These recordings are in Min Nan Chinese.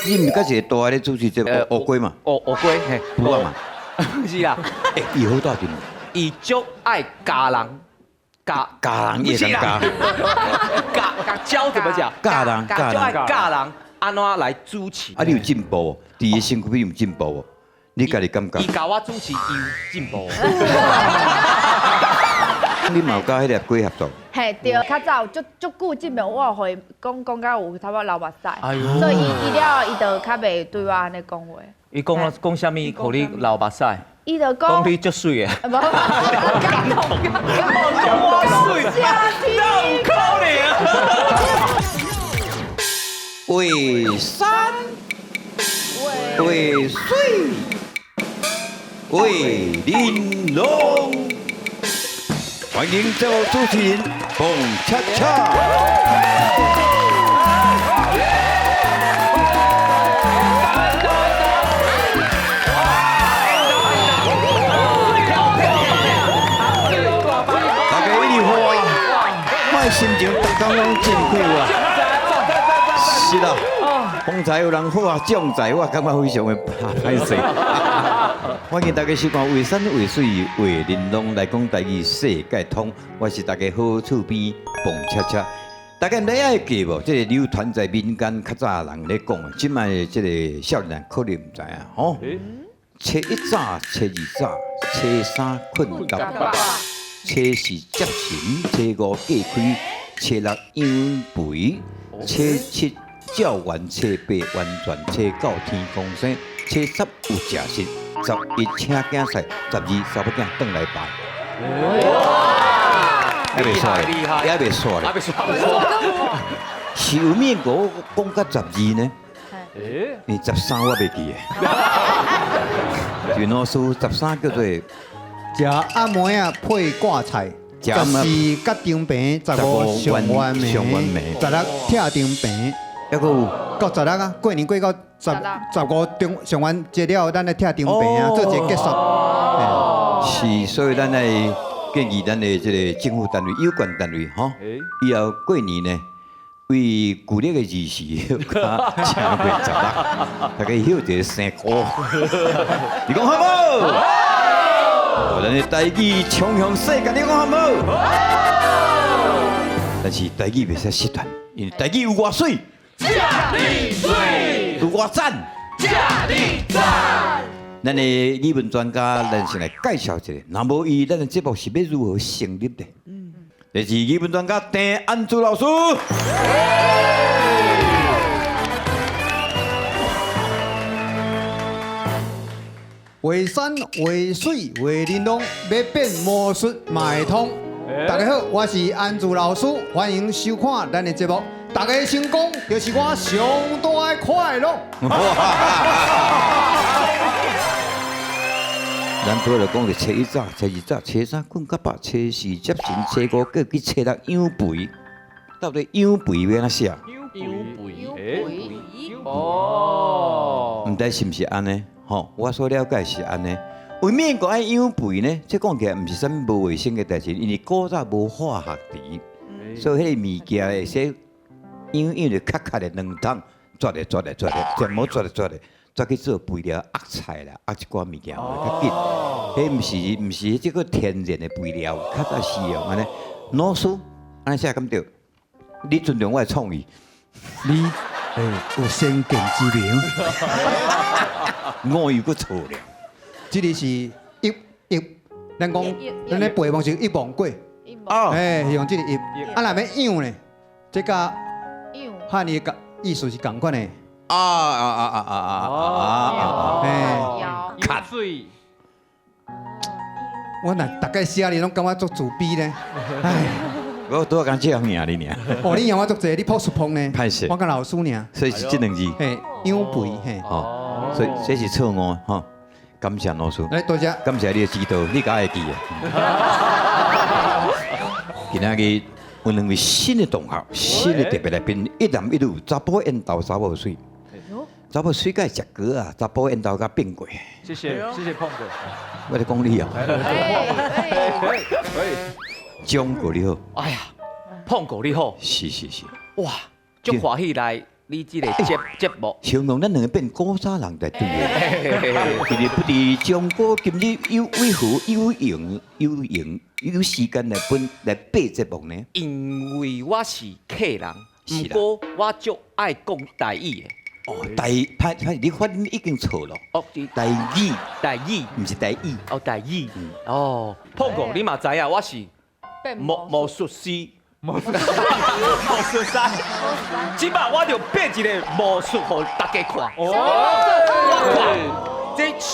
你毋是佮一个大咧主持節目烏龜嘛？哦，烏龜嘿，有啊嘛？是啦。欸，伊好鬥陣。伊足愛教人，教教人也能教。教教教怎麼講？教人，教就愛人。教人按怎來主持。啊，你有進步無？佇伊身軀邊有進步無？你家己感覺？伊教我主持，伊有進步。你嘛有佮彼個龜合作？嘿，對，較早足足久之前，我有予伊講講甲有差不多流目屎，哎喲所以伊伊了後伊就較袂對我按呢講話。伊講了講啥物，予你流目屎？伊就講講你足媠的。無，感動，講我媠，哪有可能啊？為山，為水，為玲瓏。歡迎節目主持人彭恰恰。大家一直歡，我的心情逐工攏真快活。是啦，方才有人好啊，將在，我感覺非常的歹勢。歡迎大家收看《為山為水為玲瓏》來講台語世界通，我是大家好厝邊彭恰恰。大家毋知影會記無？這個流傳在民間較早人咧講的，這擺這個少年人可能毋知影吼。初一早，初二早，初三睏甲飽，初四接神，初五過開，初六養肥，初七照完，初八完全，初九天公生，初十有食食，十一請囝婿，十二查某囝轉來拜。還袂煞咧，還袂煞咧。還袂煞。是有面我講到十二呢？你十三我袂記得。陳老師十三叫做食暗暝仔配掛菜，十四結中平，十五上元暝，十六拆中平，抑閣有到十六啊，過年過到十五中上元節了後，咱來拆中平啊，做一個結束。是，所以咱來建議咱的這個政府單位、有關單位，吼，以後過年呢，為舊曆的二四加正月十六，大家歇一個生鼓，你講好無？好！咱的台語衝向世界，你講好無？好！但是台語袂使失傳，因為台語有偌媠，遮爾媠；有偌讚，遮爾讚。咱的語文專家，咱先來介紹一下，若無伊，咱的節目是欲如何成立的？嗯，這是語文專家鄭安珠老師。畫山畫水畫玲瓏，欲變魔術嘛會通。大家好，我是安珠老師，歡迎收看咱的節目。大家成功就是我上大的快樂。咱拄仔就講著初一早、初二早、初三睏較飽、初四接神、初五過去、初六養肥。到底養肥欲按怎寫？養肥，哦，毋知是毋是按呢？吼，我所了解是按呢。為咩閣愛養肥呢？這講起來毋是啥物無衛生的代誌，因為古早無化學池，所以彼個物件會使養養就較較的兩桶，絕咧絕咧絕咧，全部絕咧絕咧，絕去做肥料壓菜啦，壓一寡物件較緊。彼毋是這個天然的肥料，較早是用按呢。老師，按呢寫敢對？你尊重我的創意。你有先見之明。我又閣錯了。這個是一一，咱講咱咧背望是一望過。哎，用這個一。啊，若欲養呢？這個漢語的意思是仝款的。啊啊啊啊啊啊啊！哎，卡水。我若逐擺寫你攏感覺足自卑呢。唉，我拄仔講這樣贏你爾。哦，你贏我足濟，你朴素碰呢？歹勢。我佮老師爾。所以是這兩字。嘿，養肥嘿。哦，所以這是錯誤吼。感謝老師。來，多謝。感謝你的指導，你敢會記的？今仔日有兩位新的同學，新的特別來賓，一男一女，查埔緣投查某媠。查某媠甲會食果仔，查埔緣投甲變過。謝謝，謝謝碰哥。我咧講你哦。張哥你好。哎呀，碰哥你好。是是是。哇，足歡喜來。你這個節目。形容咱兩個變古早人在對的，其實不知張哥今日有為何有閒有閒有時間來分來爬節目呢？因為我是客人，是啦毋過我足愛講台語的。哦，台歹歹，你發音已經錯了。哦，台語，台語，毋是台語。哦，台語。哦，碰過你嘛知影，我是魔術師。魔術師。這擺我就變一個魔術予大家看。哦，我看這手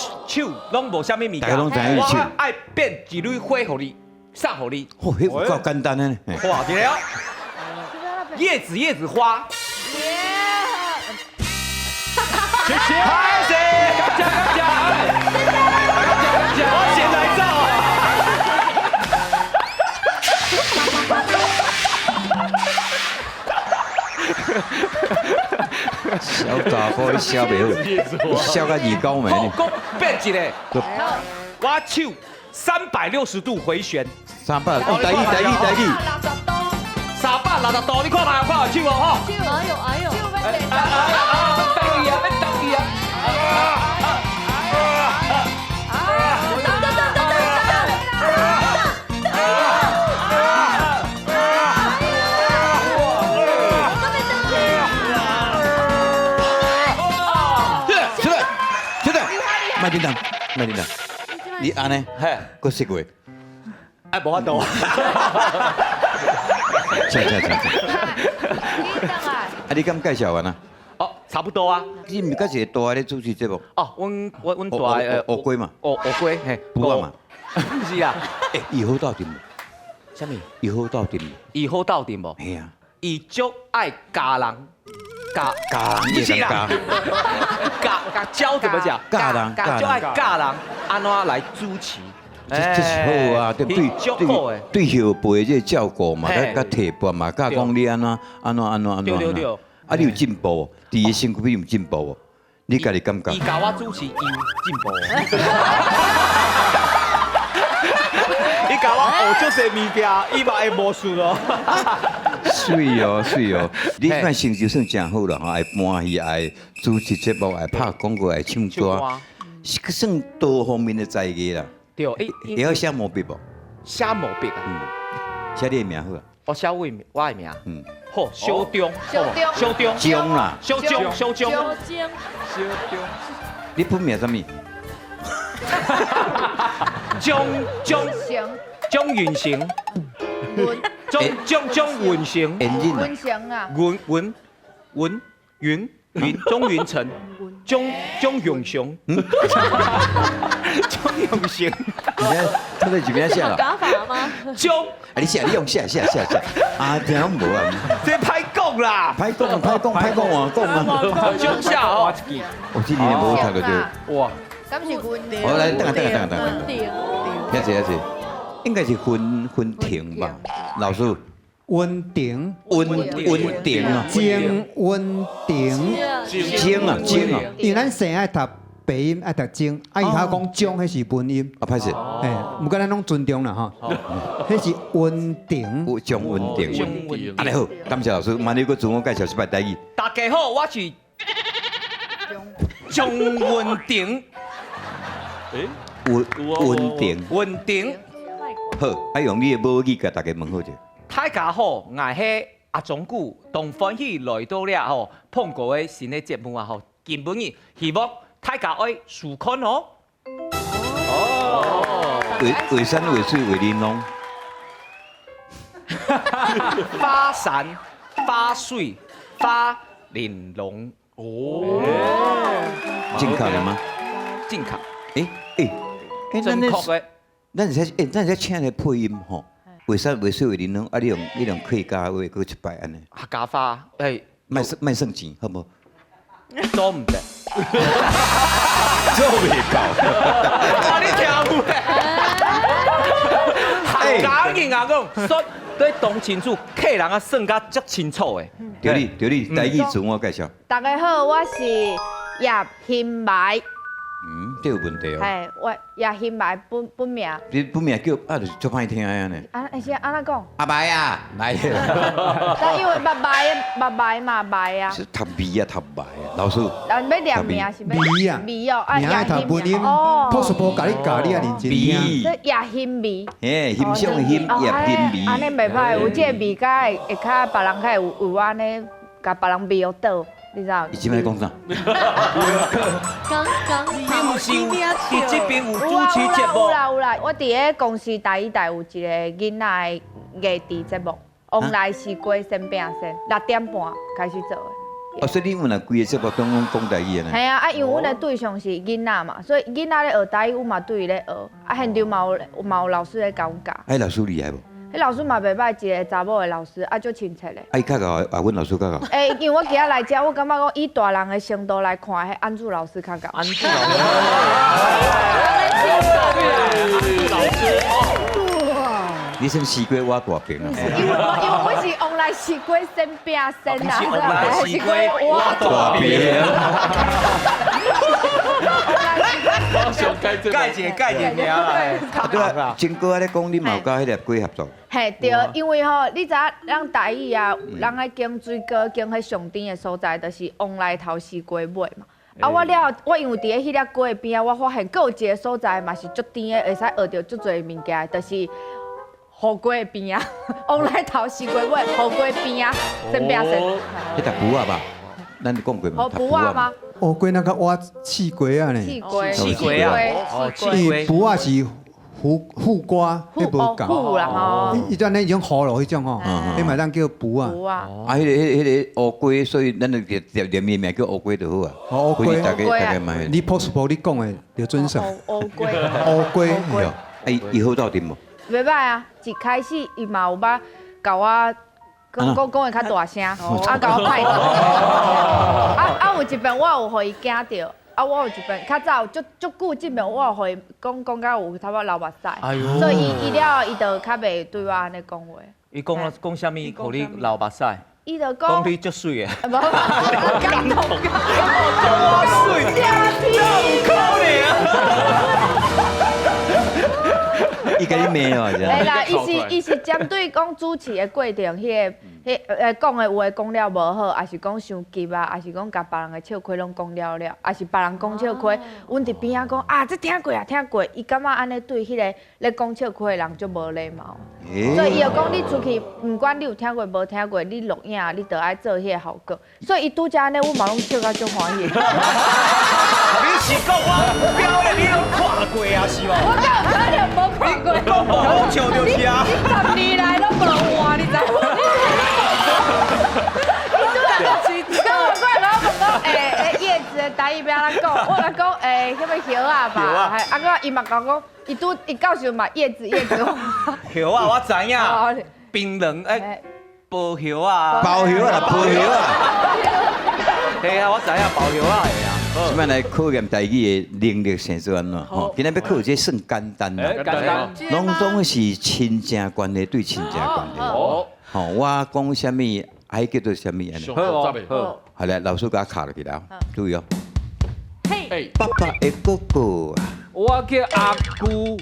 攏無啥物物件，大家攏知影手我愛變一蕊花予你，送予你。哦，彼有夠簡單的呢。看一下哦，葉子花。謝謝，歹勢，感謝感謝，感謝感謝，我先來走。小查甫，你笑袂好，笑到二九暝。好，閣變一個，我手360度回旋。300，哦，台語台語台語。360度，你看覓，看有手無吼？哎呦哎呦！啊啊啊！等伊啊，等伊啊！出來，出來，莫緊張，莫緊張，你按呢？嘿，閣識話？哎，無法度。請請請請。啊，你敢介紹完啊？哦，差不多啊。你毋是佮一個大咧主持節目？哦，阮大烏龜嘛。哦，烏龜嘿。不啊嘛。毋是啊。欸，伊好鬥陣無？啥物？伊好鬥陣無？伊好鬥陣無？嘿啊。伊足愛教人，教教人，不是啦。教教教怎麼講？教人，足愛教人按怎來主持。這是好啊，對對對，對後輩這個照顧嘛，佮提拔嘛，佮講你按怎按怎按怎按怎。對對對。啊，你有進步無？佇伊身軀邊有進步無？你家己感覺？伊教我主持，伊有進步。伊教我學足濟物件，伊嘛會魔術咯。媠哦媠哦，你看成就算誠好啦，吼，愛搬戲，愛主持節目，愛拍廣告，愛唱歌，是算多方面的才藝啦。對，欸，會曉寫毛筆無？寫毛筆啊？寫你的名好啊。我寫我的名。嗯。好，小中。小中。小中。中啦。小中。小中。小中。小中。你本名啥物？钟钟钟云成。钟钟钟云成。云成啊。云云云云云钟云成。钟钟永雄。钟永成。你看，他在这边写啦。假发嗎？钟。啊，你写，你用寫寫寫寫。啊，聽攏無啊。這歹講啦。歹講，歹講，歹講啊，講啊。鐘下哦。我這年無讀過這。哇。敢是雲。好，來，等下，等下，等下，等下。遐濟遐濟，應該是雲雲亭吧，老師。雲亭。雲雲亭啊。鐘雲亭。鐘啊鐘啊。因為咱生愛讀白音，愛讀鐘，啊伊較講鐘，彼是文音。啊，歹勢。嘿，毋過咱攏尊重啦吼。彼是雲亭。鐘雲亭。按呢好，感謝老師，萬你閣自我介紹一擺台語。大家好，我是鐘雲亭。雲雲亭。雲亭。好，啊用你的母語共大家問好者。大家好，𠊎係阿總久，當歡喜來到了吼，碰過的新的節目啊吼，根本伊希望大家愛收看哦。哦。為山為水為玲瓏。發山發水發玲瓏。哦。正確了嗎？正確。欸，正確的。咱會使欸，咱會使請來配音吼。為山為水為玲瓏，啊！你用客家話閣一擺按呢？客家話，欸，莫算錢，好無？做毋得，做袂到。啊！你聽有咧？客家人啊講，說對當清楚，客人啊算甲足清楚的。對你，對你，台語自我介紹。大家好，我是葉欣梅。嗯，這有問題哦。嘿，我葉興白本本名。你本名叫啊，就是足歹聽的按呢。啊，是按怎講？阿白啊，來。但因為目白目白嘛白啊。是讀味啊，讀白啊，老師。啊，欲念名是欲。味啊。味哦，啊，名愛讀文音。哦。possible 共你教你啊認真聽。這葉興味。嘿，欣賞的欣，葉興味。按呢袂歹，有這個味較會會較別人較會有有按呢，共別人味予倒。你知道？伊這擺講啥？剛剛你毋是有佇這邊有主持節目？有啦有啦，我佇咧公視台語台有一個囡仔的藝治節目，往來是瓜先餅先，6點半開始做的。哦，所以你原來規个節目攏講台語的呢？係啊，啊，因為阮的對象是囡仔嘛，所以囡仔咧學台語，阮嘛對伊咧學，啊，現場嘛有老師咧共阮教。哎，老師厲害無？彼老師嘛袂歹，一個查某的老師，啊，足親切的。啊，伊較𠢕，啊，阮老師較𠢕。欸，因為我今仔來遮，我感覺講以大人的程度來看，彼安祖老師較𠢕。安祖老師，老師哦。你算西瓜我大饼啊？因為我是往來西瓜先餅先啊，往來西瓜我大餅。蓋一個蓋一個名啦。對啊，真哥咧講，你嘛有佮彼粒粿合作。嘿，對，因為吼，你知影咱台語啊，人愛揀水果，揀彼上甜的所在，就是往來頭西瓜尾嘛。啊，我了，我因為佇咧彼粒粿的邊仔，我發現閣有一個所在嘛是足甜的，會使學著足濟物件，就是雨瓜的邊仔，往來頭西瓜尾，雨瓜邊仔，先餅先。彼粒卜仔吧，咱講過嘛？雨卜仔嗎？烏瓜那個挖刺瓜啊呢？刺瓜，刺瓜啊，刺瓜。卜仔是瓠瓜，彼無仝。瓠啦吼。伊阵那種葫蘆彼種吼，彼嘛當叫卜仔。卜仔。啊，彼個烏瓜，所以咱就直接念伊名叫烏瓜就好啊。烏瓜。大家大家嘛。你 possible 你講的就準算。烏瓜。烏瓜。對。啊，伊好鬥陣無？袂歹啊，一開始伊嘛有捌共我講講講的較大聲，啊，共我拍。啊啊，有一遍我有予伊驚著。啊！我有一遍較早足足久，這遍我有予伊講講甲有差不多流目屎，所以伊伊了後伊就較袂對我按呢講話。伊講了講啥物？予你流目屎？伊就講講你足媠的。無，感動感動。我媠，哪有可能啊？伊共你罵哦，會啦，伊是針對講主持的過程，彼個、彼講的話講了無好，抑是講傷急啊，抑是講共別人的笑話攏講了了，抑是別人講笑話，阮佇邊仔講啊，這聽過啊，聽過，伊感覺按呢對彼個咧講笑話的人足無禮貌，所以伊就講你出去，毋管你有聽過無聽過，你錄影你就愛做彼個效果，所以伊拄才按呢，阮嘛攏笑甲足歡喜。你是講我表演你攏看過啊，是無？我敢有可能無看過。講無好笑就是啊。你10年來攏無換，你知無？你拄仔跟我過來我問講，欸，葉子的台語欲按怎講？我來講，欸，彼個葉仔吧。啊，閣伊嘛共我講，伊拄伊到時嘛葉子葉子。葉仔我知影，檳榔欸，包葉仔。包葉仔啦，包葉仔。係啊，我知影包葉仔的啊。這擺來考驗台語的能力生做按怎？吼，今仔欲考這算簡單啦，簡單，攏總是親情關係對親情關係。吼，我講啥物，愛叫做啥物按呢？好，好，好來，老師共我卡落去啦，注意哦。嘿，爸爸的哥哥啊，我叫阿姑。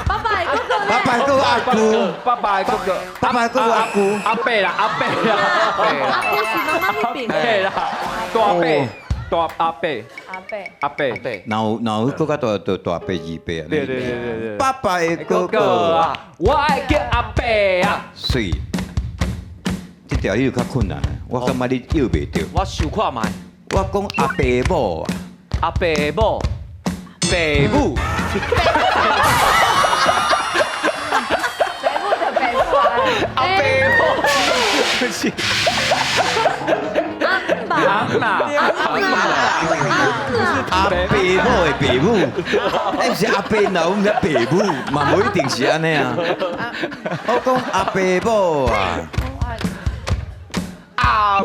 爸爸的哥哥，爸爸的哥阿姑，爸爸的哥哥，爸爸的哥哥阿姑，阿伯啦，阿伯啦，阿姑是媽媽彼邊。對啦，大伯。大阿伯，阿伯，阿伯，若有若有閣較大就大伯二伯啊。對對對對對。爸爸的哥哥啊，我愛叫阿伯啊。媠，這條你就較困難，我感覺你臆袂著。我想看覓。我講阿爸母啊。阿爸母，爸母。爸母就爸母啊。阿爸母，不是。阿妈，阿妈，阿爸母的爸母，哎，毋是阿爸老母，爸母嘛，無一定是按呢啊。我講阿爸母啊，阿姆。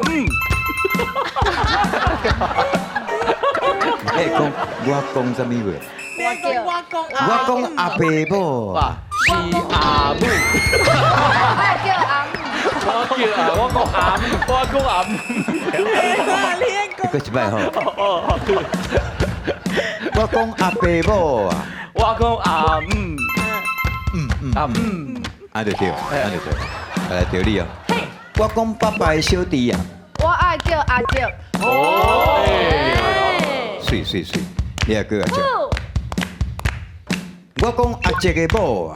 你講我講啥物話？我講阿爸母啊，是阿母。我叫阿姆。我叫啊，我講阿姆，我講阿姆。閣一擺吼。我講阿爸某啊，我講阿姆，阿姆，啊就對，啊就對，來對你哦。我講爸爸的小弟啊，我愛叫阿叔。哦，媠媠媠，你也叫阿叔。我講阿叔的某啊，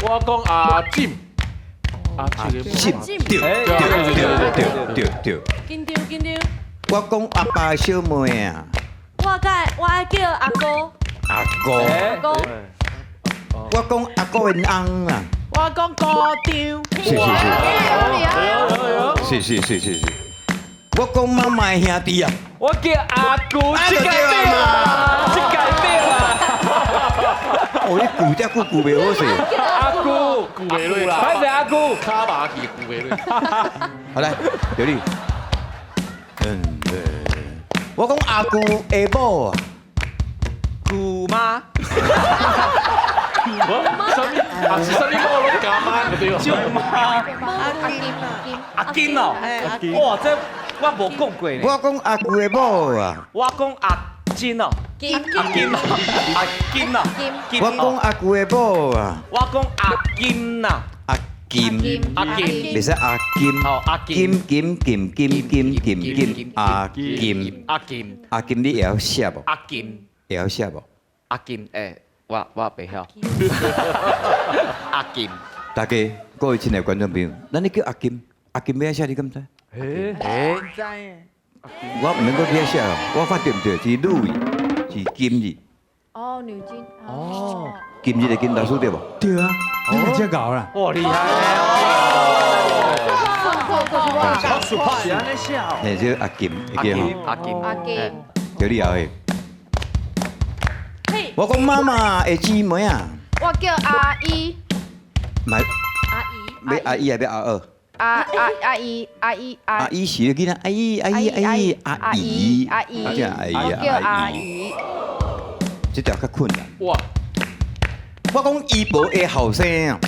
我講阿金，阿金，對對對對對對。緊張緊張。我講阿爸的小妹啊，我愛叫阿哥。阿哥。阿哥。我講阿哥的翁啊，我講姑丈。是是是，是是是是是。我講媽媽的兄弟啊，我叫阿姑，這個對啦，這個對啦。哦，你舊這久舊袂好勢。阿姑，舊袂落啦，歹勢阿姑，卡馬去舊袂落。好來，劉麗。我講阿姑的某啊，姑媽。啥物？啊是啥物某攏加媽就對了。舅媽。阿金阿金哦，哇，這我無講過呢。我講阿姑的某啊，我講阿金哦，金阿金啊，阿金啊，金。我講阿姑的某啊，我講阿金啊，阿金，阿金，袂使阿金，哦，阿金，金金金金金金金，阿金，阿金，阿金，你會曉寫無？阿金，會曉寫無？阿金，欸，我袂曉。阿金，大家各位親愛的觀眾朋友，咱咧叫阿金，阿金欲按寫你敢知？欸，毋知。我毋免閣去寫咯，我發對毋對？是女字，是金字。哦，女金。哦，金字的金，老師對無？對啊，你嘛遮𠢕啦。哇，厲害哦！朴素朴素，按呢寫哦。嘿，這阿金，會記吼？阿金，阿金。對你後的。我講媽媽的姊妹啊。我叫阿姨。買。阿姨。欲阿姨還欲阿二？阿姨阿姨阿。阿姨是囡仔，阿姨阿姨阿姨阿姨阿姨，阿姨我叫阿姨。這條較困難。哇！我講伊婆的後生啊。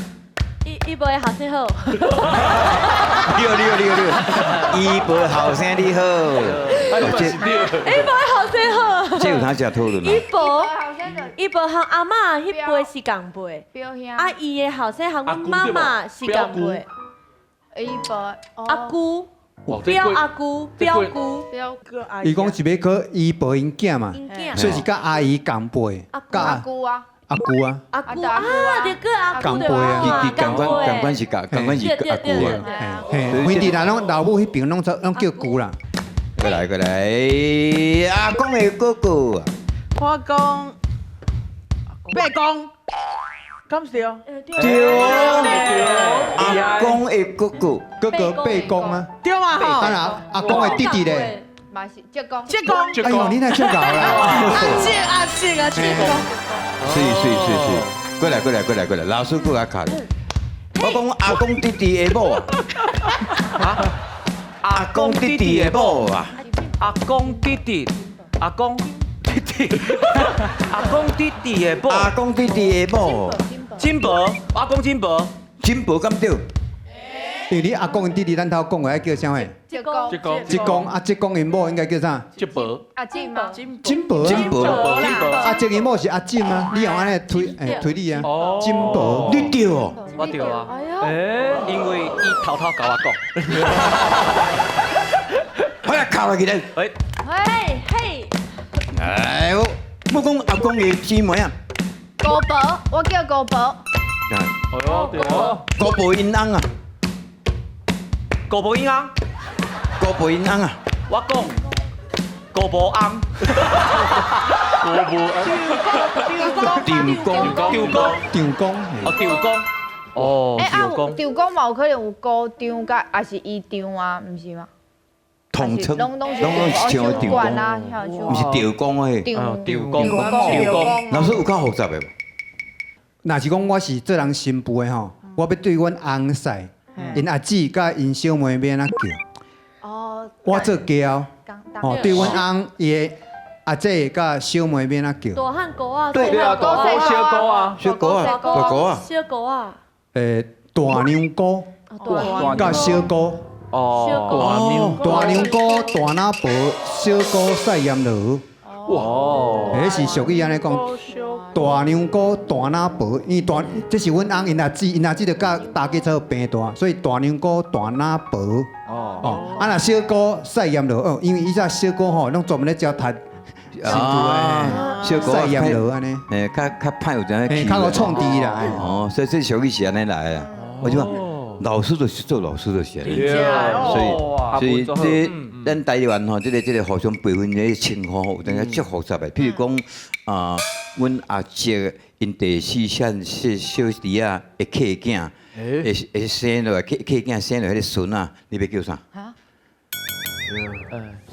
伊婆的後生好。你好你好你好你好，伊婆後生你好。伊婆的後生好。這有通食討論伊婆，伊婆和阿嬤彼輩是仝輩。表兄。啊，伊的後生和阮媽媽是仝輩。伊婆。阿姑。表阿姑，表姑。表哥阿伊講是欲考伊婆𪜶囝嘛，所以是佮阿姨仝輩。阿姑啊。阿姑啊。阿姑啊，對，佮阿姑仝輩啊。伊仝款仝款是仝仝款是阿姑啊。嘿，平地人攏老母彼邊攏叫姑啦。過來過來，阿公的哥哥啊。我講伯公，敢是對？對。阿公的哥哥，哥哥伯公啊。對嘛吼。啊阿公的弟弟咧。嘛是叔公。叔公。哎呦，你若足𠢕啦。阿叔阿叔啊，叔公。是是是是，過來過來過來過來，老師閣較卡。我講阿公弟弟的某啊。阿公弟弟的某啊。阿公弟弟，阿公弟弟，阿公弟弟的某。阿公弟弟的某。金箔，阿公金箔。金箔敢對？因為你阿公𪜶弟弟，咱頭講的愛叫啥物？叔公。叔公。叔公，啊，叔公𪜶某應該叫啥？叔伯。阿金嗎？金箔。金箔。啊，叔𪜶某是阿金啊，你用按呢推，推理啊。金箔。你對哦。我對啊。因為伊偷偷共我講。好來，靠落去咧。哎。嘿嘿。哎呦，我講阿公的姊妹啊。姑婆，我叫姑婆。哎喲，對哦。姑婆𪜶翁啊。姑婆𪜶翁。姑婆𪜶翁啊。我講姑婆翁。姑婆翁。丈公。丈公。丈公。哦，丈公。哦，欸丈公。丈公嘛有可能有姑丈佮，抑是姨丈啊，毋是嗎？統稱，攏攏是像丈公，毋是丈公嘿。丈公，丈公。老師有較複雜的無？若是講我是做人新婦的吼，我欲對阮翁婿、𪜶阿姊佮𪜶小妹欲按怎叫？哦，我做家哦，對阮翁伊的阿姊佮小妹欲按怎叫？大漢哥啊，對啊，大小哥啊，小哥啊，大哥啊，小哥啊，大娘姑，佮小姑。哦，大娘姑、大奶婆、小姑、細鹽螺。哇！彼是俗语按呢讲，大娘姑大奶婆，因为大这是阮翁𪜶阿姊，𪜶阿姊就佮大家做平大，所以大娘姑大奶婆。哦哦，啊若小姑细盐螺哦，因为以前小姑吼拢专门咧食读啊，小姑细盐螺按呢，欸，较较歹有阵欸，较有创治啦。哦，所以这俗语是按呢来的。我就讲，老师就是做老师就是按呢，所以所以这咱台湾吼，这个互相辈分的称呼有阵足复杂的。譬如讲啊，阮阿叔𪜶第四线小小弟仔的契囝，会会生落来契契囝生落来彼个孙仔，你欲叫啥？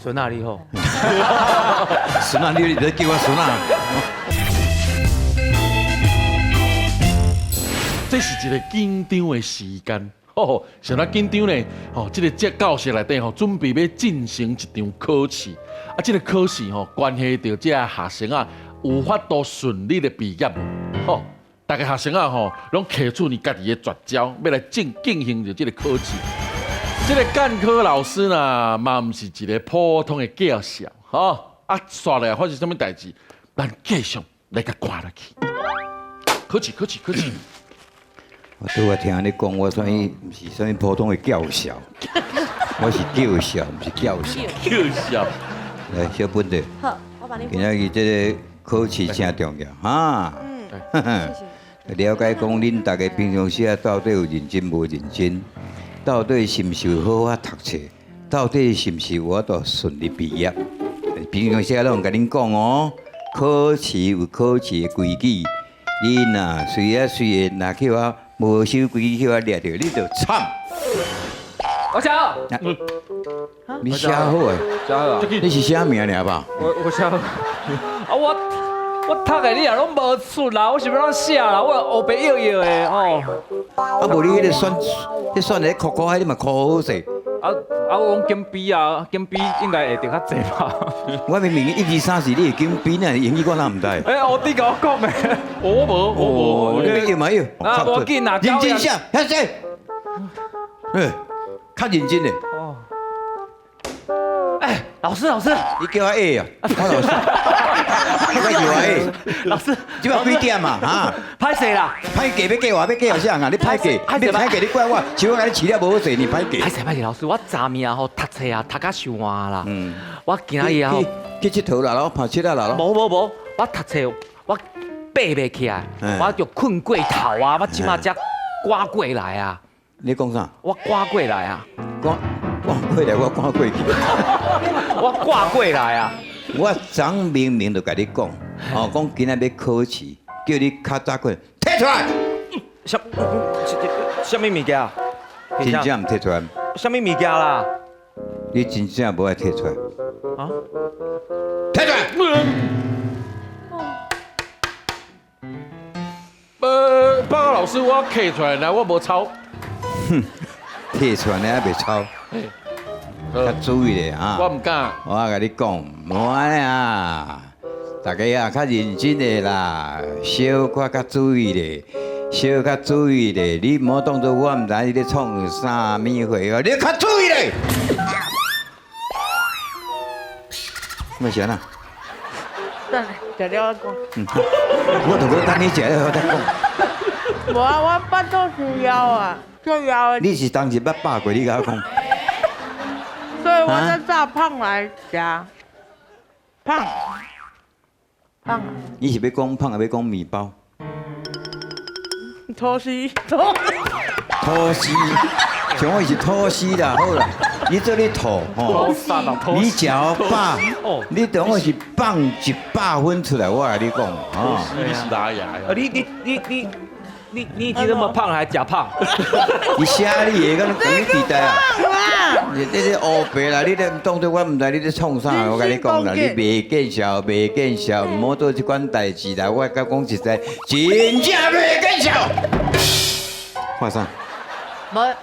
孙仔你好。孙仔你你叫我孙仔。这是一个紧张的时间，吼，啥物紧张呢？吼，这个教室内底吼，准备欲进行一场考试，啊，这个考试吼，关系著这学生啊，有法度顺利的毕业无？吼，逐个学生啊吼，拢提出𪜶家己的绝招，欲来进进行著这个考试。这个监考老师呢，嘛毋是一个普通的教授，吼，啊，煞来发生啥物代志？咱继续来共看落去。考试，考试，考试。我拄仔听你讲，我算毋是啥物普通的教授，我是教授，毋是教授。教授，来，小本子。好，我帮你。今仔日这个考试真重要，哈。嗯。谢谢。了解讲，恁逐家平常时啊，到底有认真无认真？到底是毋是有好好读册？到底是毋是有法度顺利毕业？平常时啊，拢共恁讲哦，考试有考试的规矩，你若随啊随的，若去我无守规矩去我掠著，你就惨。我写好。你写好的？写好啊。你是啥名尔吧？我写好。啊我我读的你也拢无出啦，我是欲按怎写啦？我乌白摇摇的吼。啊，无你彼个选，你选的考考，你嘛考好势。啊啊！我讲减笔啊，减笔应该会得较济吧。我明明一二三四，你会减笔呢？英语我哪毋知？欸，我弟共我讲的。我无，我无。你要嘛要？啊，无紧啦，认真写，遐济。欸，较认真的。哦。欸，老师，老师，你叫我 A 啊？我老师。我叫我 A。老师，这摆几点啊？哈？歹势啦。歹计欲计我，欲计予啥啊？你歹计，你歹计，你怪我，像我共你饲了无好势，你歹计。歹势歹势，老师，我昨暝啊吼读册啊读甲伤晚啦。嗯。我今仔日啊去𨑨迌啦咯，拍七仔啦咯。无无无，我读册我爬袂起来，我就困过头啊，我这马才赶过来啊。你讲啥？我赶过来啊。赶赶过来，我赶过去。我赶过来啊。我昨明明就共你讲，哦，讲今仔欲考试，叫你较早困，提出来。啥啥物物件？真正毋提出来。啥物物件啦？你真正无爱提出来。啊？提出来。报告老师，我提出来，我无抄。哼，提出来你还袂抄？较注意咧啊！我毋敢。我共你讲，无按呢啊，大家啊较认真的啦，小可较注意咧，小可注意咧，你毋好当做我毋知你咧创啥物货哦，你较注意咧。欲是按怎？等下，食了再讲。我著阁等你食了再讲。无啊，我腹肚伤枵啊，足枵的。你是当时捌饱过？你共我讲。所以我才早胖来食，胖，胖。你是欲讲胖，抑欲讲面包？吐司，吐司，像我是吐司啦，好啦，你做咧吐吼，你食予饱，你当我是放100分出来，我共你讲，哦，你是哪样？啊，你你你你你你已经那么胖了，还假胖？你写你的，敢讲你伫在啊？你这是乌白啦！你咧当作我毋知你咧创啥，我共你讲啦，你袂见笑，袂见笑，毋好做这款代志啦！我佮讲实在，真正袂见笑。看啥？无。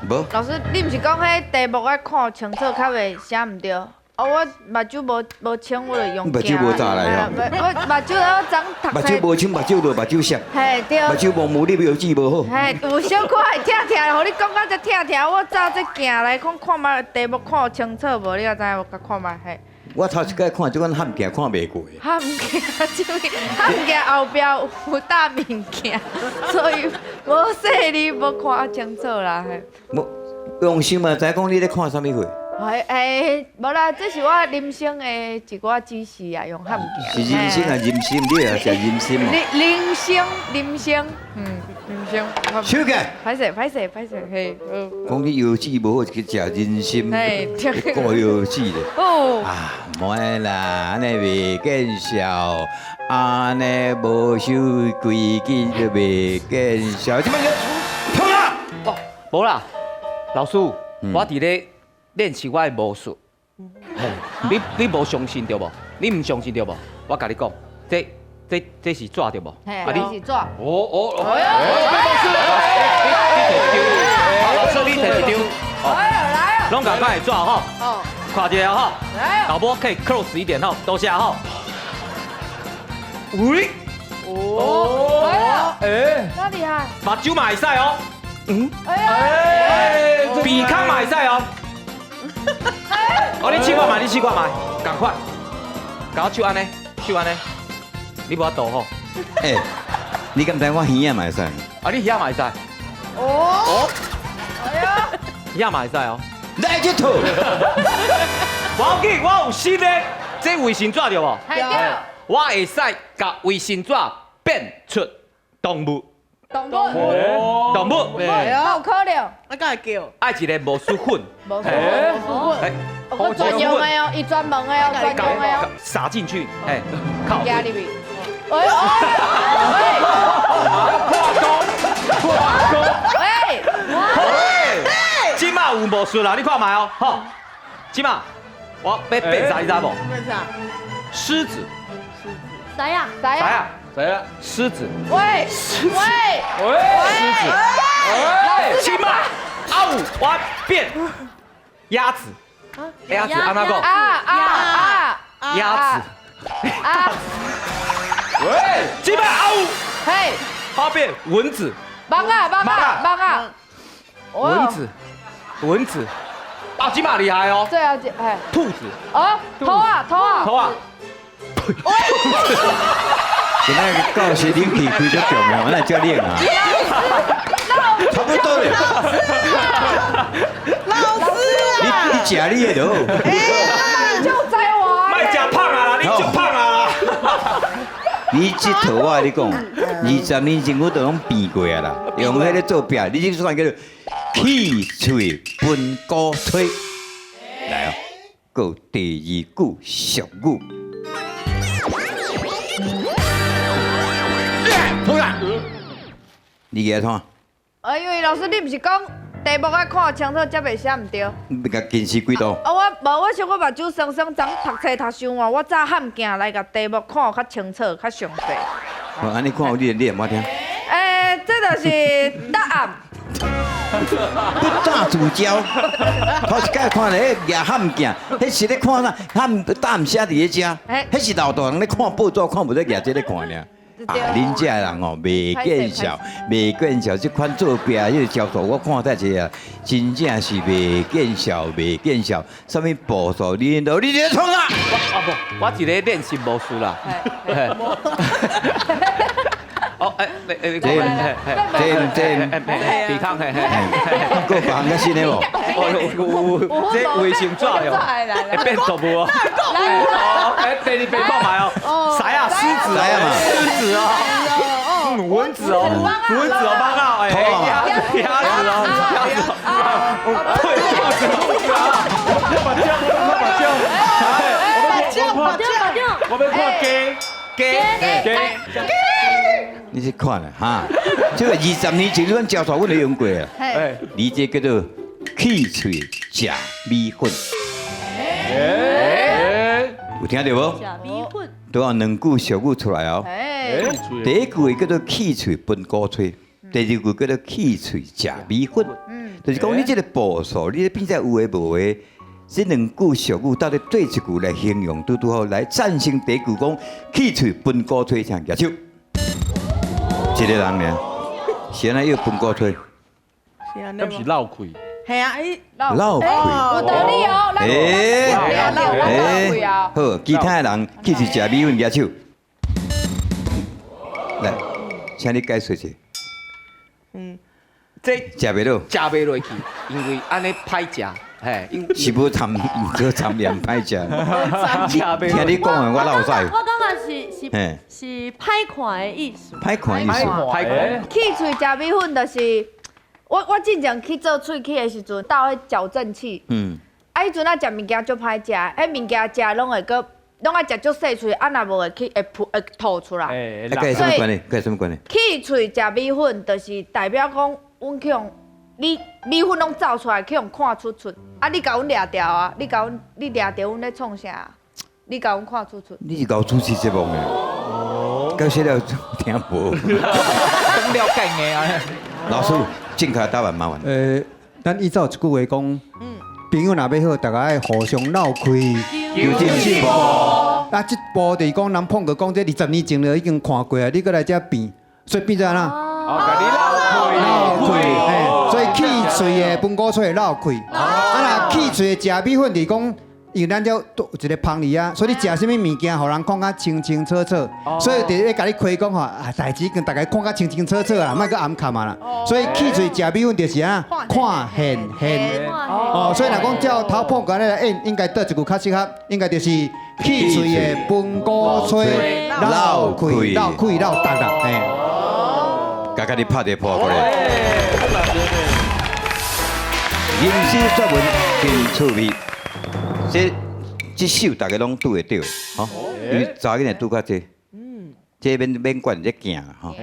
无。老师，你毋是讲彼题目爱看清楚，较袂写毋对？哦，我目睭无无清，我就用目睭无眨来吼。我目睭我昨读目睭无清，目睭就目睭涩。嘿，对。目睭无无，你药剂无好。嘿，有小可会疼疼，予你讲到这疼疼，我早这行来，看看觅题目看清楚无？你也知无？共看觅嘿。我頭一擺看這款漢鏡看袂過。漢鏡，這位漢鏡後壁有大物件，所以無細膩，無看清楚啦。無用心嘛，知講你咧看啥物貨？哎，無啦，這是我人生的一寡指示啊，用漢鏡。是人生啊，人生，你也是人生哦。人生，人生，人生。手起。歹勢，歹勢，歹勢，嘿。講你腰子無好，去食人參，顧腰子咧。哦。啊，無愛啦，按呢袂見笑，按呢無守規矩就袂見笑。這擺通啦！哦，無啦，老師，我佇咧練習我的魔術。你無相信對無？你毋相信對無？我共你講，這是紙對無？啊，你是紙。哦哦哦！老師，你摕一張。哎呦，來哦！攏共款的紙吼。哦。看一下吼。來。導播可以 close 一點吼，多謝吼。喂。哦。來了。哎。哪厲害？目睭嘛會使哦。嗯。哎。鼻孔嘛會使哦。哦，你試看覓，你試看覓，仝款，共我手按呢，手按呢，你無法度吼。欸，你敢知我耳仔嘛會使？啊，你耳仔嘛會使。哦。哦。哎呀。耳仔嘛會使哦。來這套。無要緊，我有新的，這衛生紙對無？對。我會使共衛生紙變出動物。動物。動物。有可能。我敢會叫？愛一個魔術粉。魔術粉，魔術粉。我專用的哦，伊專門的哦，專用的哦。撒進去，哎，靠。加入去。哎哎破功，破功。喂。喂。這馬有魔術啦，你看覓哦，好。這馬我欲變啥，你知無？變啥？獅子。誰呀？誰呀？誰啊？獅子。喂。喂。喂。獅子。喂。這馬啊有我變鴨子。鴨子，按怎講？啊啊啊！鴨子。啊。喂，這馬啊有。嘿。我變蚊子。蠓仔，蠓仔，蠓仔。蚊子，蚊子。啊，這馬厲害哦。最後一，哎。兔子。哦，兔仔，兔仔。兔仔。今仔教師冷氣開足強的，我哪遮冷啊？差不多咧。老師啊！你食你的就好。你就知我。莫食胖啊啦，你足胖啊啦。你這套我跟你講，20年前我都攏變過啊啦，用彼个做壁，你這算叫做氣喙分鼓吹。來哦，閣第二句俗語。通啦！你記得創？哎呦，老師，你毋是講題目愛看清楚才袂寫毋對？你共近視幾度？啊，我無，我想我目睭酸酸，昨讀冊讀傷晚，我早譀鏡來共題目看較清楚、較詳細。哦，按呢看有你，你會毋聽？欸，這就是答案。不打自招，頭一擺看咧，舉譀鏡，彼是咧看啥？譀答案寫佇咧遮，彼是老大人咧看報紙，看無咧舉這咧看爾。啊！恁這人哦，袂見笑，袂見笑，這款做壁彼个招數，我看在這啊，真正是袂見笑，袂見笑。啥物步數，你都你咧創啥？啊無，我一个練習魔術啦。哦，哎，哎，這這這，抵抗，嘿嘿，閣別項較新的無？哦，有，這衛生紙哦，會變動物哦。哦，哎，第二遍看覓哦，獅啊，獅子，獅子哦，蚊子哦，蚊子哦，蠓仔，哎，鴨子，鴨子哦，鴨子，對，兔子，兔子啊，目睭，目睭，目睭，我欲看雞，雞，雞，你這看啦，哈，這個20年前這款招數阮都用過啊。你這叫做氣喙食米粉。有聽著無？食米粉。都有兩句俗語出來哦。第一句叫做氣喙分鼓吹，第二句叫做氣喙食米粉。就是講你這個步數，你變做有的無的，這兩句俗語到底對一句來形容，拄拄好來贊成第一句講氣喙分鼓吹，請舉手。一個人爾，是按怎叫分鼓吹？敢是漏氣？嘿啊，伊漏氣。有道理哦，咱漏氣啊。好，其他的人去是食米粉舉手。來，請你解說一下。這食袂落，食袂落去，因為按呢歹食，嘿，是無摻，無摻鹽歹食。食袂聽你講的，我落屎。我感覺是是歹看的意思。歹看意思。歹看。氣喙食米粉就是，我進前去做喙齒的時陣，鬥彼矯正器。啊，彼陣啊食物件足歹食，彼物件食攏會閣，攏愛食足細喙，啊若無會去會噗會吐出來。啊，佮有啥物關係？佮有啥物關係？氣喙食米粉就是代表講，阮去予你米粉攏走出來，去予看出出。啊，你共阮掠著啊！你共阮，你掠著阮咧創啥？你共阮看出出。你是搞主持節目的？哦。到現在聽無。講了解硬啊！老師，正確答案麻煩。咱依照一句話講，朋友若欲好，大家愛互相鬥氣，求進步。啊，這步就是講，人碰過講這20年前就已經看過啊，你閣來遮變，所以變做按怎？哦，共你漏氣。氣，所以氣喙的飯糊吹會漏氣。啊，若氣喙的食米粉就是講，因為咱這有一個芳裡啊，所以你食啥物物件，予人看甲清清楚楚。所以佇咧共你開講吼，啊，代誌跟大家看甲清清楚楚啊，莫閣暗崁啊啦。所以氣喙食米粉就是按怎，看現現。哦，所以若講照頭碰過來演，應該倒一句較適合，應該就是氣喙的飯糊吹漏氣，漏氣漏逐啦，嘿。共家己拍地破過來。吟詩作文真趣味，這這首大家攏拄會著，吼，因為查某囡仔拄較濟，這免免管這鏡吼，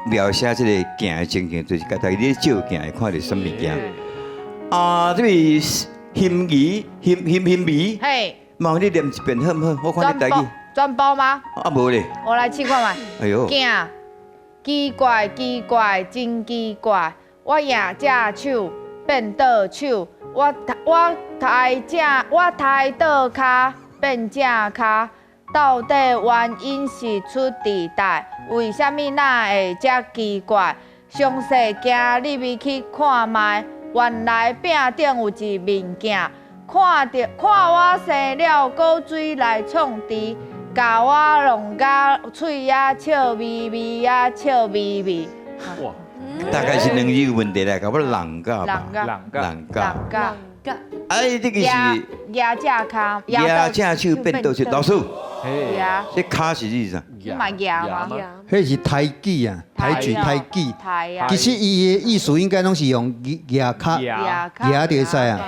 描寫這個鏡的情形，就是家己咧照鏡會看著啥物件。啊，這位欣怡、欣欣欣怡，麻煩你念一遍好毋好？我看你台語。全部嗎？啊，無咧。我來試看覓。哎喲。鏡，奇怪奇怪真奇怪，我舉正手變倒手，我抬正我抬倒跤變正跤，到底原因是出佇佗？為啥物哪會遮奇怪？詳細行入去去看覓，原來壁頂有一面鏡，看著看我生了古錐來創治，共我弄甲喙仔笑眯眯仔笑眯眯。哇！大概是兩字有問題啦，搞不人甲吧？人人甲。人甲。哎，這個是舉正跤，舉正手變倒手，老師，這跤是指啥？嘛舉嗎？彼是抬舉啊，抬舉抬舉。其實伊的意思應該攏是用舉跤，舉就會使啊。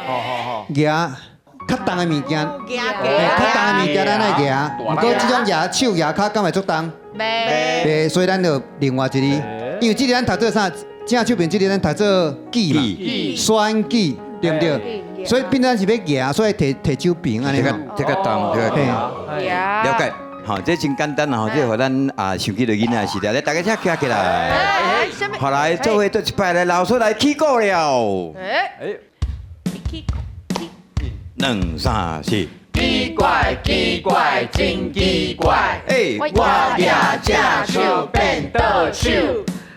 舉較重的物件，較重的物件咱愛舉，毋過這種舉手舉跤敢會足重？袂，所以咱就另外一個，因為這個咱讀做啥？正手邊這個咱讀做舉嘛，選舉對毋對？所以變咱是欲舉，所以提提手邊按呢。這個重，這個重。了解，好，這真簡單啦，吼，這予咱啊想起著囡仔時代，來大家請徛起來。好來，做伙做一擺來，老師來起鼓了。兩三四。奇怪奇怪真奇怪，我舉正手變倒手，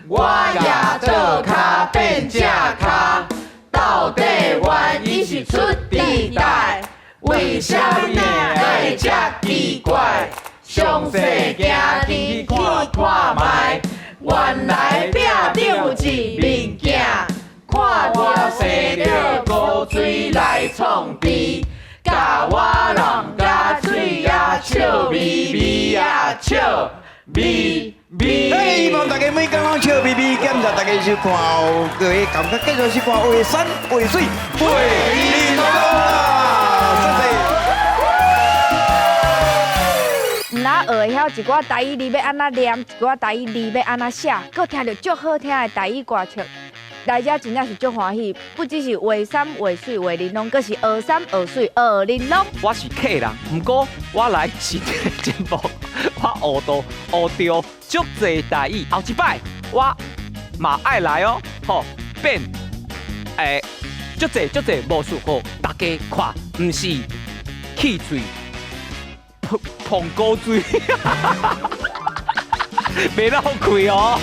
我舉倒跤變正跤，到底原因是出佇佗？為啥物會遮奇怪？詳細行進去看覓，原來壁頂有一面鏡，看我生著古錐來創治，共我弄甲喙仔笑眯眯啊笑眯眯。希望大家每工攏笑眯眯，感謝大家收看哦。各位感覺繼續收看畫山畫水畫玲瓏啦，謝謝。毋若學會曉一寡台語字欲按怎念，一寡台語字欲按怎寫，閣聽著足好聽的台語歌曲，來遮真正是足歡喜。不只是畫山畫水畫玲瓏，閣是學山學水學玲瓏。我是客人，毋過我來是這個節目，我學到學著足濟台語。後一擺我嘛愛來哦，吼變足濟足濟魔術予大家看，毋是氣喙碰碰古錐，袂漏氣哦。